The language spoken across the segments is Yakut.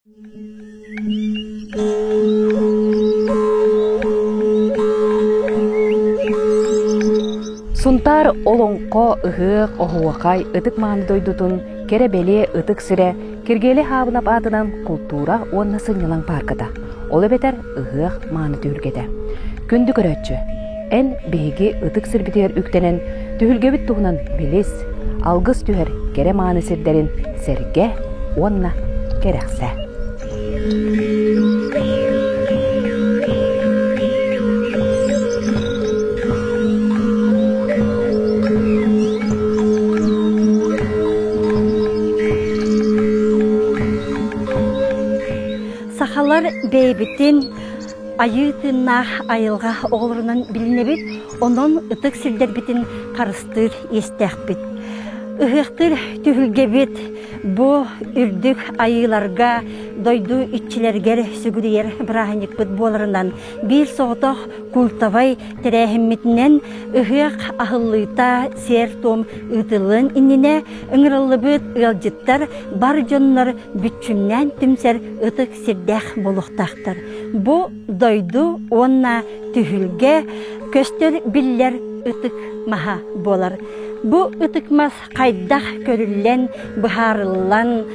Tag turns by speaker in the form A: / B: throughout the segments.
A: Сунтаар олоҥхо, ыһыах, оһуохай, ытык мааны дойдутун кэрэ-бэлиэ ытык сирэ Киргиэлэй Хаабынап аатынан култуура уонна сынньалаҥ паарката, ол эбэтэр ыһыах мааны түһүлгэтэ. Күндү көрөөччү, эн биһиги ытык сирбитигэр үктэнэн түһүлгэбит туһунан билис, алгыс түһэр кэрэ мааны сирдэрин сэргэ уонна кэрэхсэ.
B: Сахалар бэйэбитин айыы тыыннаах айылҕа оҕолорунан билинэбит, онон ытык сирдэрбитин харыстыыр иэстээхпит. Ыһыахтыыр түһүлгэбит бу үрдүк айыыларга, дойду иччилэригэр сүгүрүйэр бырааһынньыкпыт буоларынан биир соҕотох культовай тэрээһиммитинэн ыһыах аһыллыыта сиэр-туом ыытыллыан иннинэ ыҥырыллыбыт ыалдьыттар бар дьоннор бүччүмнээн түмсэр ытык сирдээх буолуохтаахтар. Бу дойду уонна түһүлгэ көстөр биллэр ытык маһа буолар. Бу ытык мас хайдах көрүллэн, быһаарыллан,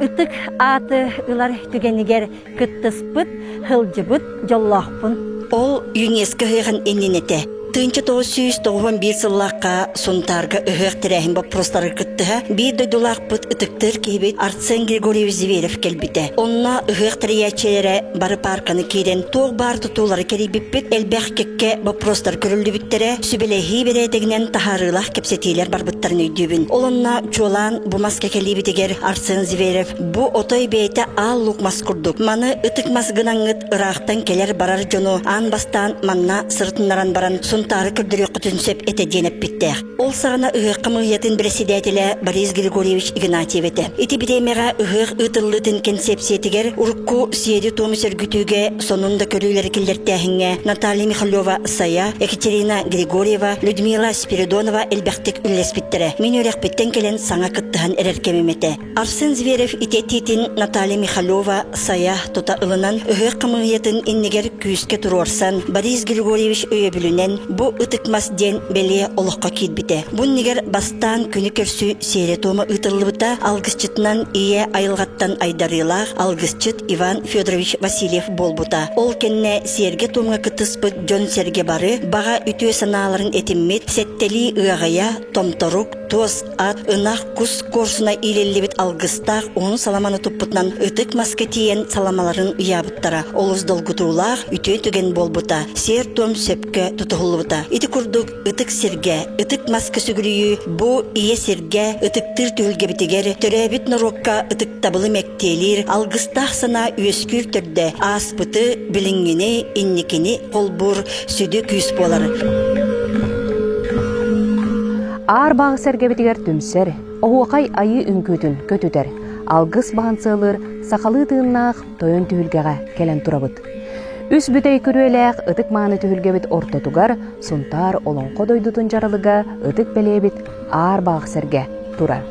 B: ытык ааты ылар түгэнигэр кыттыспыт, сылдьыбыт дьоллоохпун.
C: Ол ЮНЕСКО ыһыаҕын иннинэ этэ. 1991 сыллаахха Сунтаарга ыһыах тэрээһин боппуруостарыгар кыттыһа биир дойдулаахпыт ытыктыыр киһибит Арсен Григорьевич Зверев кэлбитэ. Онно ыһыах тэрийээччилэрэ бары паарканы киирэн туох баар тутуулары кэрийбиппит, элбэх кэккэ боппуруостар көрүллүбүттэрэ, сүбэлэһии бэрээдэгинэн таһаарыылаах кэпсэтиилэр барбыттарын өйдүүбүн. Ол онно чуолаан бу маска кэлиибитигэр Арсен Зверев бу отой бэйэтэ аал лук мас курдук маны ытык мас гынаҥҥыт ыраахтан кэлэр-барар дьону аан бастаан манна сырытыннаран баран Сунтаары көрдөрүөххүтүн сөп этэ диэн эппиттээх. Ол саҕана ыһыах хамыыһыйатын бэрэссэдээтэлэ Борис Григорьевич Игнатьев этэ. Ити бириэмэҕэ ыһыах ыытыллыытын кэнсиэпсийэтигэр урукку сиэри-туому сөргүтүүгэ сонун да көрүүлэри киллэртээһиҥҥэ Наталья Михалева-Сайа, Екатерина Григорьева, Людмила Спиридонова элбэхтик үлэлэспиттэрэ. Мин үөрэхпиттэн кэлэн саҥа кыттыһан эрэр кэмим этэ. Арсен Зверев ити этиитин Наталья Михалева Сайа тута ылынан, ыһыах хамыыһыйатын иннигэр күүскэ туруорсан, Борис Григорьевич өйөбүлүнэн бу ытык мас диэн бэлиэ олоххо киирбитэ. Бу иннигэр бастаан күнү көрсүү сиэрэ-туома ыытыллыбыта, алгысчытынан ийэ айылҕаттан айдарыылаах алгысчыт Иван Федорович Васильев буолбута. Ол кэннэ сиэргэ-туомҥа кыттыспыт дьон-сэргэ бары баҕа үтүө санааларын этиммит, сэттэлии ыаҕайа, томторук, туос ат, ынах, кус куорсуна иилиллибит алгыстаах уһун саламаны туппутунан ытык маска тиийэн саламаларын ыйаабыттара. Олус долгутуулаах, үтүө түгэн буолбута, сиэр-туом сөпкө тутуһуллубута. Ити курдук ытык сиргэ, ытык маска сүгүрүйүү бу ийэ сиргэ, ытыктыыр түһүлгэбитигэр, төрөөбүт норуокка ытыктабылы мэктиэлиир алгыстаах санаа үөскүүр төрдө, ааспыты, билиҥҥини, инникини холбуур сүдү күүс буолар.
A: Аар баҕа сэргэбитигэр түмсэр, оһуохай айыы үҥкүүтүн көтүтэр, алгыс баһын сыалыыр сахалыы тыыннаах тойон түһүлгэҕэ кэлэн турабыт. Үс бүтэй күрүөлээх ытык мааны түһүлгэбит ортотугар Сунтаар олоҥхо дойдутун дьаралыга ытык бэлиэбит Аар баҕах сэргэ турар.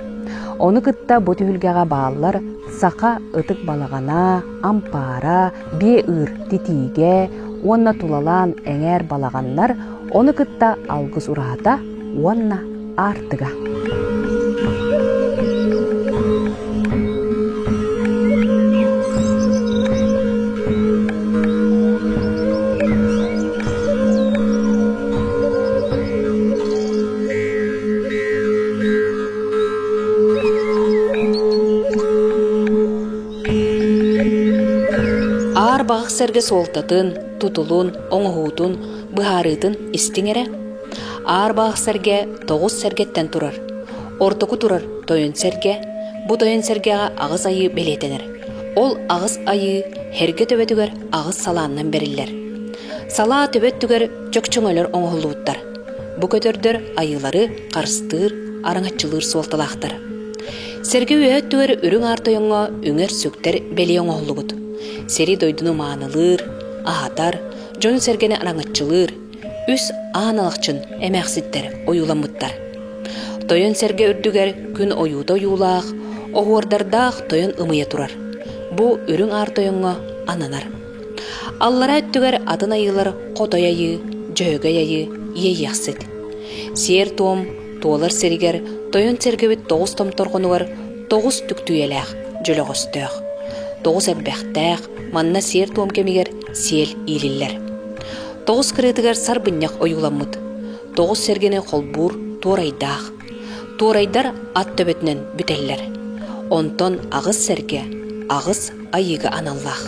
A: Ону кытта бу түһүлгэҕэ бааллар саха ытык балаҕана, ампаара, биэ ыыр титиигэ уонна тулалаан эҥээр балаҕаннар, ону кытта алгыс ураһата уонна аартыга.
D: Аар баҕах сэргэ суолтатын, тутулун, оҥоһуутун, быһаарыытын истиҥ эрэ. Аар баҕах сэргэ тоҕус сэргэттэн турар. Ортоку турар тойон сэргэ, бу тойон сэргэҕэ аҕыс айыы бэлиэтэнэр. Ол аҕыс айыы һэргэ төбөтүгэр аҕыс салааннан бэриллэр. Салаа төбө өттүгэр чөкчөҥөлөр оҥоһуллубуттар. Бу көтөрдөр айыылары харыстыыр, араҥаччылыыр суолталаахтар. Сэргэ үөһэ өттүгэр үрүҥ аар тойоҥҥо үҥэр-сүктэр бэлиэ оҥоһуллубут. Сири-дойдуну маанылыыр, аһатар, дьону-сэргэни араҥаччылыыр үс аан алахчын эмээхситтэр ойууламмыттар. Тойон сэргэ үрдүгэр күн ойуута ойуулаах, оһуордардаах тойон ымыйа турар. Бу Үрүҥ Аар Тойоҥҥо ананар. Аллараа өттүгэр атын айыылар Хотой Айыы, Дьөһөгөй Айыы, Иэйиэхсит. Сиэр-туом туолар сиригэр Тойон сэргэбит тоҕус томторҕонугар тоҕус түктүйэлээх, дьөлөҕөстөөх. Тоҕус эрбэхтээх, манна сиэр-туом кэмигэр сиэл иилиллэр. Тоҕус кырыытыгар сарбынньах ойууламмыт. Тоҕус сэргэни холбуур туорайдаах. Туорайдар ат төбөтүнэн бүтэллэр. Онтон аҕыс сэргэ аҕыс айыыга аналлаах.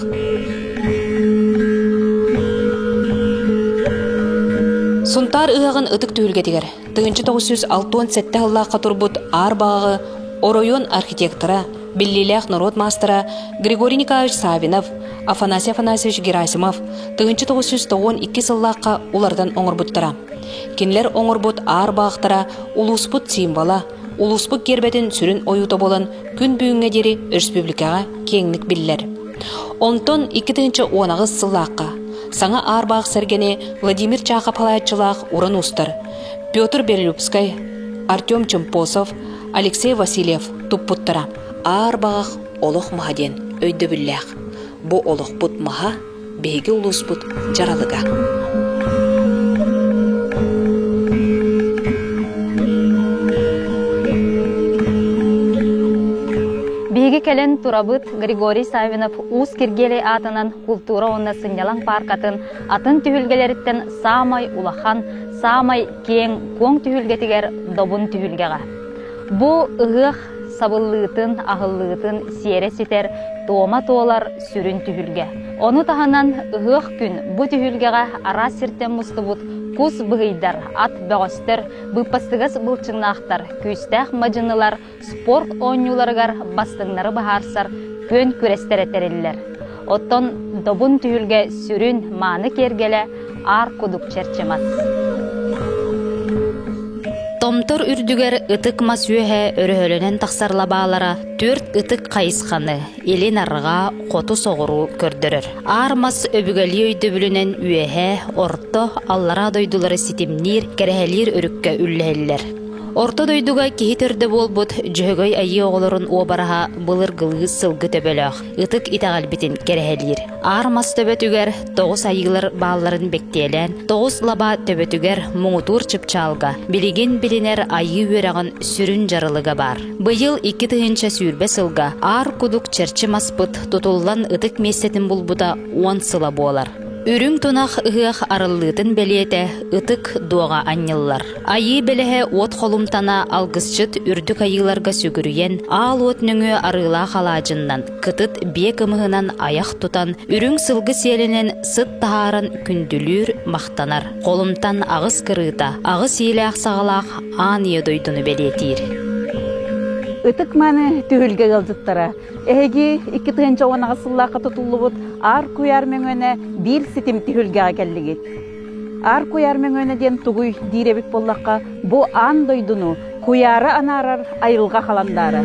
D: Сунтаар ыһыаҕын ытык түһүлгэтигэр 1967 сыллаахха турбут Аар Баҕаҕы оройуон архитектора, биллиилээх норуот маастара Григорий Николаевич Савинов, Афанасий Афанасьевич Герасимов 1992 сыллаахха уларытан оҥорбуттара. Кинилэр оҥорбут аар баҕахтара улууспут символа, улууспут гиэрбэтин сүрүн ойуута буолан күн бүгүҥҥэ диэри өрөспүүбүлүкэҕэ киэҥник биллэр. Онтон 2018 сыллаахха саҥа аар баҕах сэргэни Владимир Чахов салайааччылаах уран уустар Петр Белолюбскай, Артем Чемпосов, Алексей Васильев туппуттара. Аар баҕах олох маһа диэн өйдөбүллээх. Бу олохпут маһа биһиги улууспут дьаралыга.
E: Биһиги кэлэн турабыт Григорий Савинов Уус Киргиэлэй аатынан култуура уонна сынньалаҥ пааркатын атын түһүлгэлэриттэн саамай улахан, саамай киэҥ куоҥ түһүлгэтигэр Добун түһүлгэҕэ. Бу ыһыах сабыллыытын, аһыллыытын сиэрэ ситэр, туома туолар сүрүн түһүлгэ. Ону таһынан ыһыах күн бу түһүлгэҕэ араас сиртэн мустубут кус быһыйдар, ат бөҕөстөр, быыппастыгас былчыҥнаахтар, күүстээх мадьынылар спорт оонньууларыгар бастыҥнары быһаарсар күөн күрэстэрэ тэриллэр. Оттон Добун түһүлгэ сүрүн мааны киэргэлэ Аар Кудук чэрчимас.
F: Томтор үрдүгэр ытык мас үөһэ өрөһөлөнөн тахсар лабаалара түөрт ытык хайысханы илин-арҕаа, хоту-соҕуруу көрдөрөр. Аар мас өбүгэлии өйдөбүлүнэн үөһэ, орто, аллараа дойдулары ситимниир, кэрэһэлиир өрүккэ үллэһиллэр. Орто дойдуга киһи төрдө буолбут Дьөһөгөй Айыы оҕолорун уобараһа былыргылыы сылгы төбөлөөх, ытык итэҕэлбитин кэрэһэлиир. Аар мас төбөтүгэр тоҕус айыылар баалларын бэктиэлээн, тоҕус лаба төбөтүгэр муҥутуур чыпчаалга билигин билинэр айыы үөрэҕин сүрүн дьарылыга баар. Быйыл 2020 сылга Аар Кудук чэрчи маспыт тутуллан ытык миэстэтин булбута уон сыла буолар. Үрүҥ тунах ыһыах арыллыытын бэлиэтэ ытык дуоҕа анньыллар. Айыы бэлэһэ уот холумтана алгысчыт үрдүк айыыларга сүгүрүйэн, аал уот нөҥүө арыылаах алаадьыннан, кытыт биэ кымыһынан айах тутан, үрүҥ сылгы сиэлинэн сыт таһааран күндүлүүр, махтанар. Холумтан аҕыс кырыыта, аҕыс иилээх саҕалаах аан ийэ дойдуну бэлиэтиир.
G: Ытык маны түһүлгэ ыалдьыттара Эһиги 2018 сыллаахха тутуллубут Аар куйаар мөҥүөнэ биир ситим түһүлгэҕэ кэллигит. Аар куйаар мөҥүөнэ диэн тугуй диир эбит буоллахха, бу аан дойдуну куйаара анаарар айылҕа халандаара.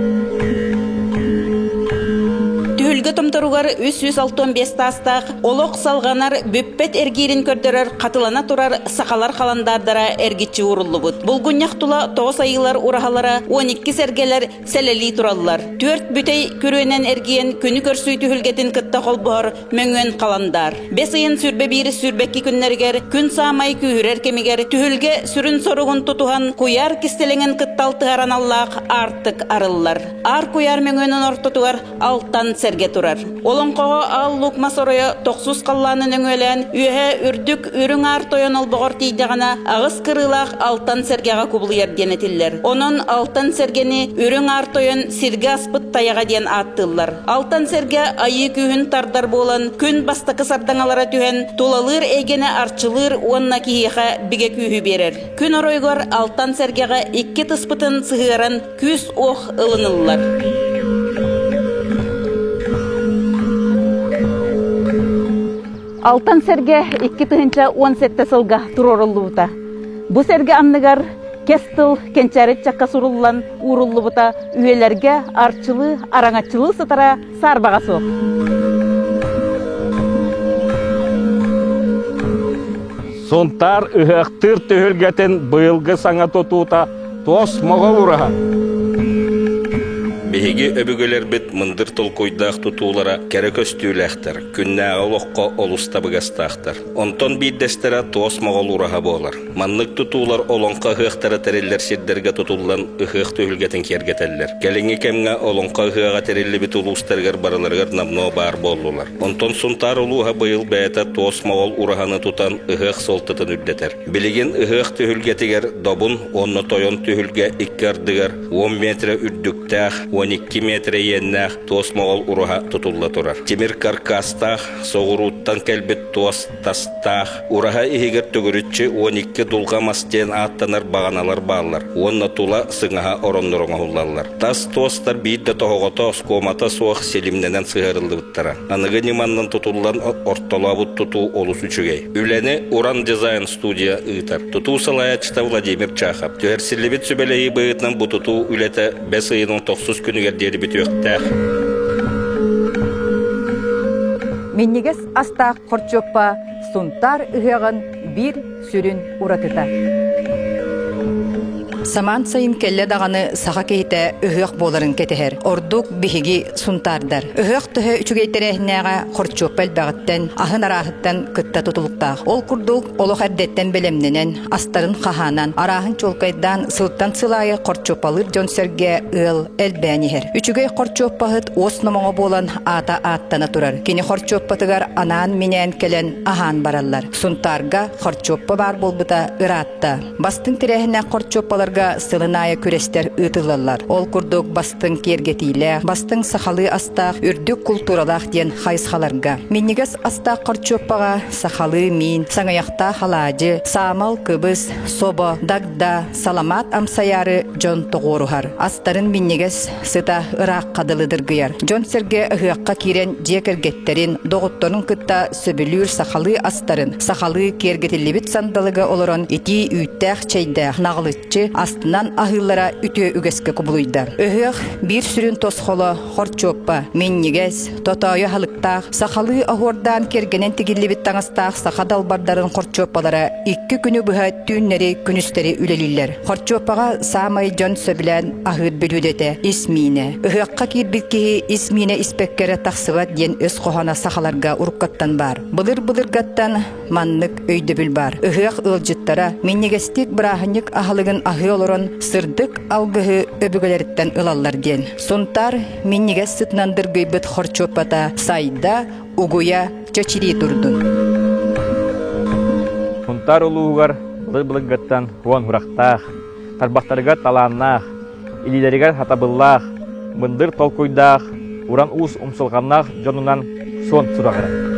H: Түһүлгэ томторугар 365 таастаах олох салҕанар бүппэт эргиирин көрдөрөр хатылана турар сахалар халандаардара эргиччи ууруллубут. Булгунньах тула тоҕус айыылар ураһалара, 12 сэргэлэр сэлэлии тураллар. Түөрт бүтэй күрүөнэн эргийэн күнү көрсүү түһүлгэтин кытта холбоһор мөҥүөн халандаар. Бэс ыйын сүүрбэ биир сүүрбэкки күннэригэр күн саамай күүһүрэр кэмигэр түһүлгэ сүрүн соругун тутуһан куйаар кистэлэҥин кытта алтыһар аналлаах аартык арыллар. Аар куйаар мөҥүөнүн ортотугар алтан сэргэ турар. Олоҥхоҕо Аал Лук мас оройо тохсус халлааны нөҥүөлээн үөһэ үрдүк үрүҥ аар тойон олбоҕор тиийдэҕинэ аҕыс кырыылаах алтан сэргэҕэ кубулуйар диэн этиллэр. Онон алтан сэргэни үрүҥ аар тойон сиргэ аспыт тайаҕа диэн ааттыыллар. Алтан сэргэ айыы күүһүн тардар буолан күн бастакы сардаҥалара түһэн тулалыыр эйгэни арчылыыр уонна киһиэхэ бигэ күүһү биэрэр. Күн оройугар алтан сэргэҕэ икки тыспытын сыһыаран күүс-уох ылыныллар.
G: Алтан сэргэ 2017 сылга туруоруллубута. Бу сэргэ анныгар кэс тыл кэнчээри ыччакка суруллан ууруллубута үйэлэргэ арчылыы, араҥаччылыы сытара саарбаҕа суох.
I: Сунтаар ыһыахтыыр түһүлгэтин быйылгы саҥа тутуута туос моҕол ураһа. Биһиги өбүгэлэрбит мындыр толкуйдаах тутуулара кэрэ көстүүлээхтэр, күннээҕи олоххо олус табыгастаахтар. Онтон биирдэстэрэ туос моҕол ураһа буолар. Маннык тутуулар олоҥхо ыһыахтара тэриллэр сирдэргэ тутуллан ыһыах түһүлгэтин киэргэтэллэр. Кэлиҥҥи кэмҥэ олоҥхо ыһыаҕа тэриллибит улуустарыгар барыларыгар номнуо баар буоллулар. Онтон Сунтаар улууһа быйыл бэйэтэ туос моҕол ураһаны тутан ыһыах суолтатын үрдэтэр. Билигин ыһыах түһүлгэтигэр Добун уонна Тойон түһүлгэ икки ардыгар 10 метрэ үрдүктээх, 12 метрэ иэннээх туос моҕол ураһа тутулла турар. Тимир каркастаах, соҕурууттан кэлбит туос тастаах, ураһа иһигэр төгүрүччү 12 дулҕа мас диэн ааттанар баҕаналар бааллар уонна тула сыҥаһа ороннор оҥоһуллаллар. Тас туостар биир да тоһоҕото, оскуомата суох силимнэнэн сыһыарыллыбыттара. Аныгы ньыманнан тутуллан ортолообут тутуу олус үчүгэй. Үлэни Уран дизайн студия ыытар. Тутуу салайааччыта Владимир Чахов. Түһэрсиллибит сүбэлэһии быһыытынан бу тутуу үлэтэ бэс ыйын тохсус күнүгэр диэри бүтүөхтээх.
J: Минньигэс астаах хорчуоппа Сунтаар ыһыаҕын биир сүрүн уратыта.
K: Самаан сайын кэллэ даҕаны саха киһитэ ыһыах буоларын кэтэһэр. Ордук биһиги сунтаардар. Ыһыах төһө үчүгэй тэрээһиннээҕэ хорчуоппа элбэҕиттэн, аһын арааһыттан кытта тутулуктаах. Ол курдук олох эрдэттэн бэлэмнэнэн, астарын хаһаанан, арааһын чуолкайдаан сылтан сыл аайы хорчуоппалыыр дьон-сэргэ ыал элбээн иһэр. Үчүгэй хорчуоппаһыт уос номоҕо буолан аата ааттана турар. Кини хорчуоппатыгар анаан-минээн кэлэн аһаан бараллар. Сунтаарга хорчуоппа баар буолбута ыраатта. Бастыҥ тэрээһиннээх хорчуоппаларга сылын аайы күрэстэр ыытыллаллар. Ол курдук бастыҥ киэргэтиилээх, бастыҥ сахалыы астаах, үрдүк култууралаах диэн хайысхаларга. Минньигэс астаах хорчуоппаҕа сахалыы миин, саҥыйахтаах алаадьы, саамал кыбыс, собо, дагда, саламаат амсайаары дьон тоҕуоруһар. Астарын минньигэс сыта ыраахха дылы дыргыйар. Дьон-сэргэ ыһыахха киирэн дьиэ кэргэттэрин, доҕотторун кытта сөбүлүүр сахалыы астарын, сахалыы киэргэтиллибит сандалыга олорон итии үүттээх чэйдээх наҕылыччы астынан аһыыллара үтүө үгэскэ кубулуйда. Ыһыах биир сүрүн тосхоло хорчуоппа, минньигэс, тотоойу аһылыктаах, сахалыы оһуордаан киэргэнэн тигиллибит таҥастаах саха далбардарын хорчуоппалара икки күнү быһа түүннэри-күнүстэри үлэлииллэр. Хорчуоппаҕа саамай дьон сөбүлээн аһыыр бүлүүдэтэ ис миинэ. Ыһыахха киирбит киһи ис миинэ испэккэ эрэ тахсыбат диэн өс хоһооно сахаларга уруккаттан баар. Былыр-былыргаттан маннык өйдөбүл баар. Ыһыах ыалдьыттара минньигэстик бырааһынньык аһылыгын аһыы олорон сырдык алгыһы өбүгэлэриттэн ылаллар диэн. Сунтаар минньигэс сытынан дыргыйбыт хорчуоппата сайда, угуйа, чэчирии турдун.
L: Сунтаар улууһугар былыр-былыргыттан уон сурахтаах, тарбахтарыгар талааннаах, илиилэригэр сатабыллаах, мындыр толкуйдаах, уран уус умсулҕаннаах дьонунан суон сураҕыра.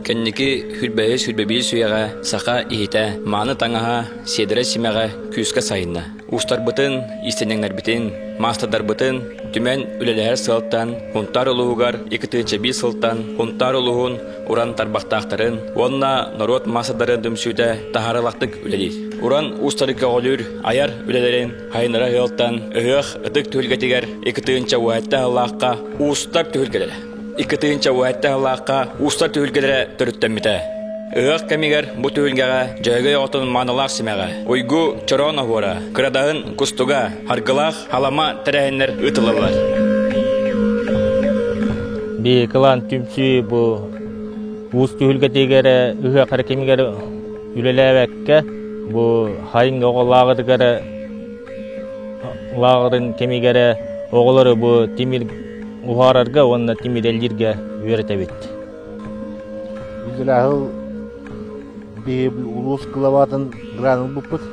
M: Кэнники хүрбэһи сүрбэбиир сүүйэҕэ саха иһитэ, мааны таҥаһа, сиэдэрэй симэҕэ күүскэ сайынна. Уустарбытын, иистэнньэҥнэрбитин, маастардарбытын түмэн үлэлэһэр сыалтан Һунтаар улууһугар 2-1 сылтан Һунтаар улууһун уран тарбахтаахтарын уонна норуот маастардарын түмсүүтэ таһаарыылаахтык үлэлиир. Уран уустары көҕүлүүр айар үлэлэрин хайынара ыалтан ыһыах ытык түһүлгэтигэр 2-17 сыллаахха уустар түһүлгэлэрэ 2-17 сыллаахха уустар түһүлгэлэрэ төрүттэммитэ. Ыһыах кэмигэр бу түһүлгэҕэ Дьөһөгөй оҕотун маанылаах симэҕэ, Уйгу чороон оһуора, Кырадаһын кустуга, Харгылаах халама тэрээһиннэр ыытыллаллар.
N: Биһиги түмсүү бу уус түһүлгэтигэр ыһыах эрэ кэмигэр үлэлээбэккэ бу хайыҥ оҕо лааҕырыгар лааҕырын кэмигэр оҕолору бу тимир уһаарарга уонна тимирэлииргэ үөрэтэбит.
O: Үгүлээһил биһи улуус главатын гранын буппут.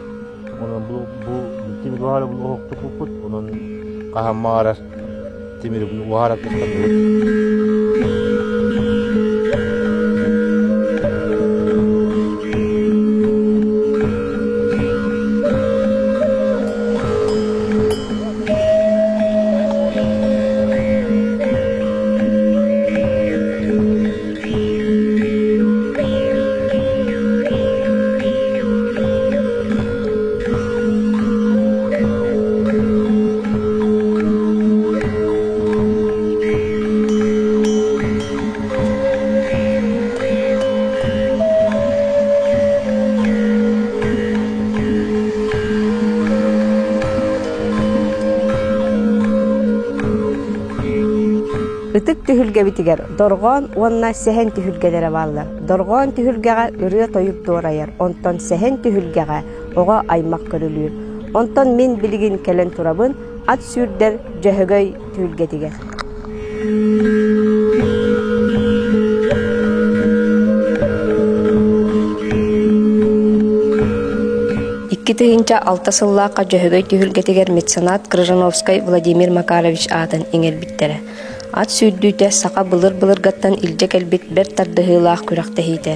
O: Онон бу бу тимир уһаара оһохтуппут. Онон хаһан маарар тимир уһаара кыттабыт.
P: Ытык түһүлгэбитигэр дорҕоон уонна сэһэн түһүлгэлэрэ бааллар. Дорҕоон түһүлгэҕэ ырыа-тойук дуорайар, онтон сэһэн түһүлгэҕэ оҕо аймах көрүлүүр. Онтон мин билигин кэлэн турабын ат сүүрдэр Дьөһөгөй түһүлгэтигэр. 2006 сыллаахха Дьөһөгөй түһүлгэтигэр меценат Крыжановскай Владимир Макарович аатын иҥэрбиттэрэ. Ат сүүрдүүтэ саха былыр-былыргаттан илдьэ кэлбит бэрт тардыһыылаах күрэхтэһиитэ.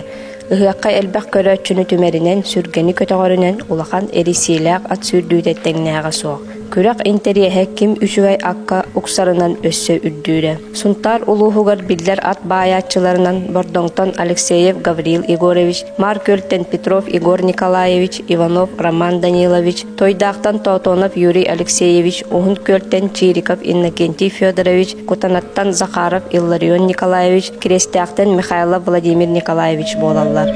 P: Ыһыахха элбэх көрөөччүнү түмэринэн, сүргэни көтөҕөрүнэн улахан эрийсиилээх ат сүүрдүүтэ тэҥнээҕэ суох. Күрэх интэриэһэ ким үчүгэй акка уксарынан өссө үрдүүрэ. Сунтаар улууһугар биллэр ат баайааччыларынан Бордоҥтон Алексеев Гаврил Егорович, Маар Күөлтэн Петров Егор Николаевич, Иванов Роман Данилович, Тойдаахтан Тоотонов Юрий Алексеевич, Уһун Күөлтэн Чириков Иннокентий Федорович, Кутанаттан Захаров Илларион Николаевич, Кириэстээхтэн Михайлов Владимир Николаевич буолаллар.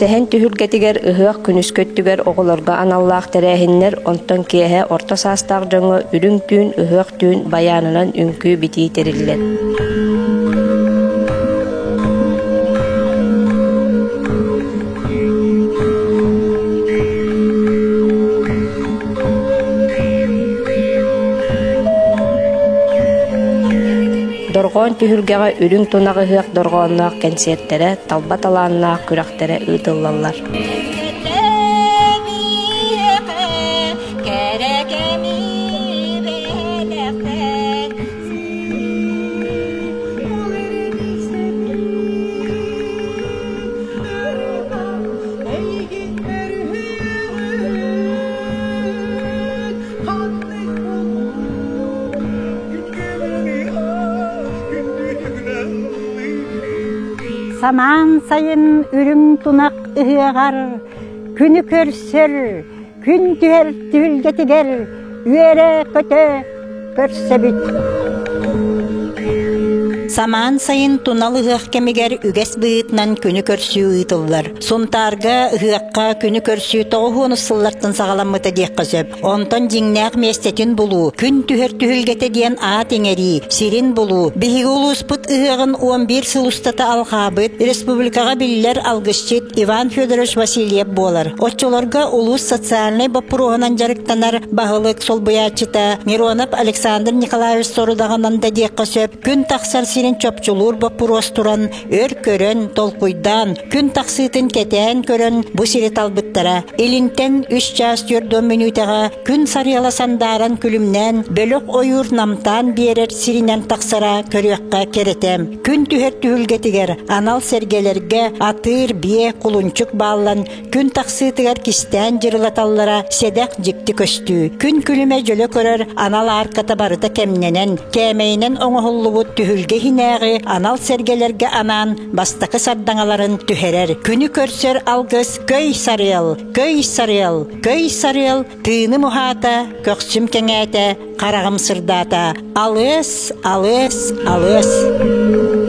P: Сэһэн түһүлгэтигэр ыһыах күнүскү өттүгэр оҕолорго аналлаах тэрээһиннэр, онтон киэһэ орто саастаах дьоҥҥо үрүҥ түүн, ыһыах түүн байаанынан үҥкүү-битии тэриллэр. Дорҕоон түһүлгэҕэ үрүҥ тунах ыһыах дорҕоонноох кэнсиэртэрэ, талба талааннаах күрэхтэрэ ыытыллаллар.
B: Самаан сайын үрүҥ тунах ыһыаҕар күнү көрсөр, күн түһэр түһүлгэтигэр үөрэ-көтө көрсөбүт.
C: Самаан сайын тунал ыһыах кэмигэр үгэс быһыытынан күнү көрсүү ыытыллар. Сунтаарга ыһыахха күнү көрсүү тоҕус сыллартан саҕаламмыта диэххэ сөп. Онтон дьиҥнээх миэстэтин булуу, күн түһэр түһүлгэтэ диэн аат иҥэрии, сирин булуу, биһиги улууспут ыһыаҕын 11 сыл устата алҕаабыт, республикаҕа биллэр алгысчыт Иван Федорович Васильев буолар. Оччолорго улуус социальнай боппуруоһунан дьарыктанар баһылык солбуйааччыта Миронов Александр Николаевич сорудаҕынан да диэххэ сөп, күн тахсар сирин чопчулуур боппуруос туран, өр көрөн, толкуйдаан, күн тахсыытын кэтээн көрөн бу сири талбыттара. Илинтэн үс чаас түөрт мүнүүтэҕэ күн сарыала сандааран күлүмнээн, бөлөх ойуур намтаан биэрэр сиринэн тахсара көрүөххэ кэрэтэ. Күн түһэр түһүлгэтигэр анал сэргэлэргэ атыыр, биэ, кулунчук бааллан күн тахсыытыгар кистээн дьырылаталлара сэдэх дьикти көстүү. Күн күлүмэ дьөлө көрөр анал аарката барыта кэмнэнэн, кээмэйинэн оҥоһуллубут түһүлгэ иһинээҕи анал сэргэлэргэ анаан бастакы сардаҥаларын түһэрэр. Күнү көрсөр алгыс көй сарыал, көй сарыал, көй сарыал тыыным уһаата, көхсүм кэҥээтэ, хараҕым сырдаата. Алыас, алыас, алыас.